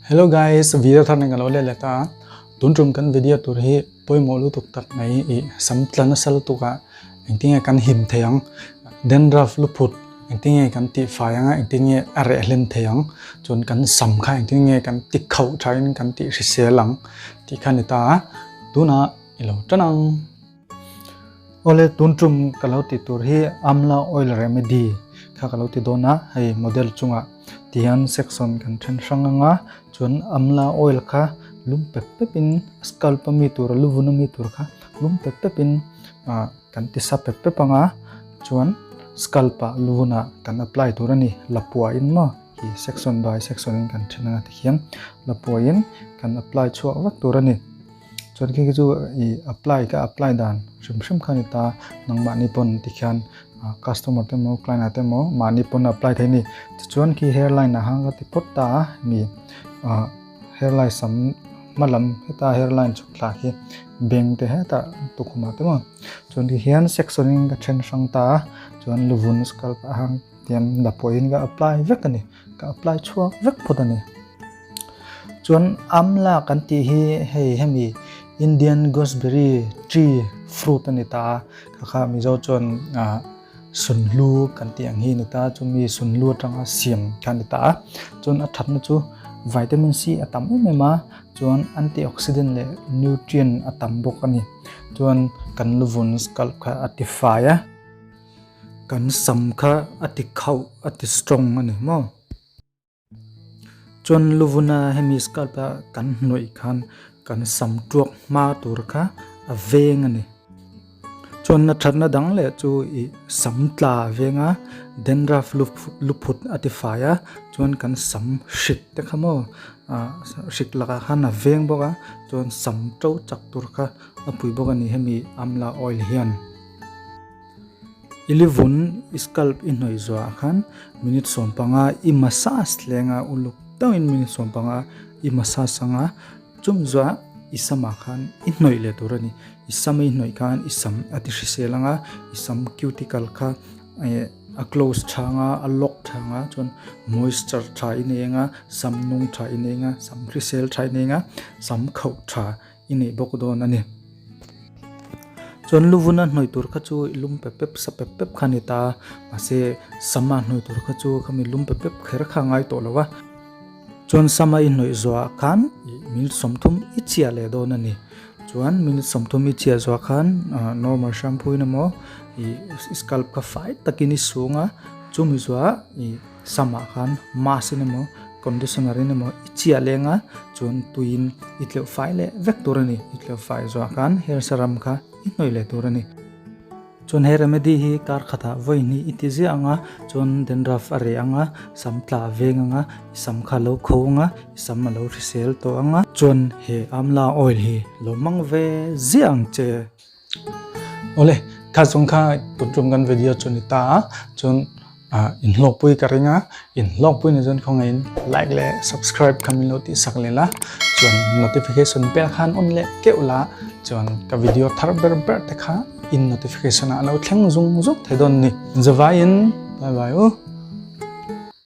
Hello guys, video thar nen ka lo let leh ta a, tun tum kan video tur hi pawimawh lutuk tak mai ih sam tla nasa lutuk ah engtin nge kan him thei ang, dandruff luphut engtin nge kan tih fai ang a, engtin nge a reh hlen thei ang, chuan kan sam kha engtin nge kan ti khauh tha in kan tih hrisel ang tih kha a ni ta a, tunah i lo tan ang. Awle tun tum ka lo tih tur hi Amla oil remedy kha ka lo ti dawn a, hei model chungah ti hian section kan then hrang ang a, chuan Amla oil kha lum pep pep in scalp a mi tur a lu vun a mi tur kha lum pep pep in ah kan ti sa pep pep ang a, chuan scalp ah lu vunah kan apply tur a ni lapua in maw khi section by section in kan then ang a tikhian lapua in kan apply chhuak vek tur a ni. Chuan khi khi chu ih apply ka apply dan hrim hrim kha a ni ta nangmahni pawn tikhian customer te emaw client ah te emaw mahni pawn apply thei a ni tichuan khi hairline ah khan ka ti phawt ta a mi ah hairline sam hma lam heta hairline chhuk thla khi beng te hetah tukhum ah te maw chuan ti hian section in ka then hrang ta a chuan luvun scalp ah khan tian la pawhin ka apply vek a ni ka apply chhuak vek phawt a ni. Chuan amla kan tih hi hei hemi Indian gooseberry tree fruit a ni ta a, kha kha Mizo chuan ah sunhlu kan tih ang hi a ni ta a, chumi sunhlu atanga siam kha a ni ta a, chuan a thatna chu vitamin C a tam em em a, chuan antioxidant leh nutrient a tam bawk a ni, chuan kan luvun scalp kha a ti fai a, kan sam kha a ti khauh a ti strong a ni maw. Chuan luvuna hemi scalp a kan hnawih khan kan sam tuak hma tur kha a veng a ni. Chuan na thatna dang leh chu ih sam tla a veng a, dandruff luphut a ti fai a, chuan kan sam hrik te kha maw ah hrik lakah khan a veng bawk a, chuan sam to chak tur kha a pui bawk a ni hemi amla oil hian. I livun i scalp i hnawih zuah khan minute 15 i massage hleng a uluk deuhin minute 15 i massage anga chumi zuah i samah khan i hnawih leh tur a ni. I sam i hnawih khan i sam a ti hrisel anga i sam cuticle kha eh a close tha anga a lock tha anga chuan moisture tha i nei anga sam nung tha i nei anga sam hrisel tha i nei anga sam khauh tha i neih bawk dawn a ni. Chuan luvuna hnawih tur kha chu i lum pep pep sa pep pep kha a ni ta a, mahse sama hnawih tur kha chu khami lum pep pep kher kha a ngai tawh lo a. Chuan sama i hnawih zuah khan minute 30 i chiah leh dawn a ni. Chuan minute 30 i chiah zuah khan normal shampoo in emaw i scalp kha fai takin i sung a, chumi zuah i Samah khan mask in emaw conditioner in emaw i chiah leng a, chuan tuiin i tleuh fai leh vek tur a ni. I tleuh fai zuah khan hair serum kha i hnawih leh tur a ni. Chuan he remedy hi kar khatah vawi hnih i ti ziah ang a, chuan dandruff a reh ang a, sam tla a veng ang a, i sam kha a lo kho ang a, i sam a lo hrisel tawh ang a. Chuan he amla oil hi lo hmang ve ziah ang che. Awle, kha zawng kha tun tum kan video chu ni ta a, chuan ah inhlawkpui ka ring a, inhlawkpui ni chuan khawngaihin like leh subscribe kha min lo tih sak leh la, chuan notification bell khan on leh keuh la, chuan ka video thar ber ber te kha in notification ah a lo thleng zung zung thei dawn a ni. Zavaiin bye bye u.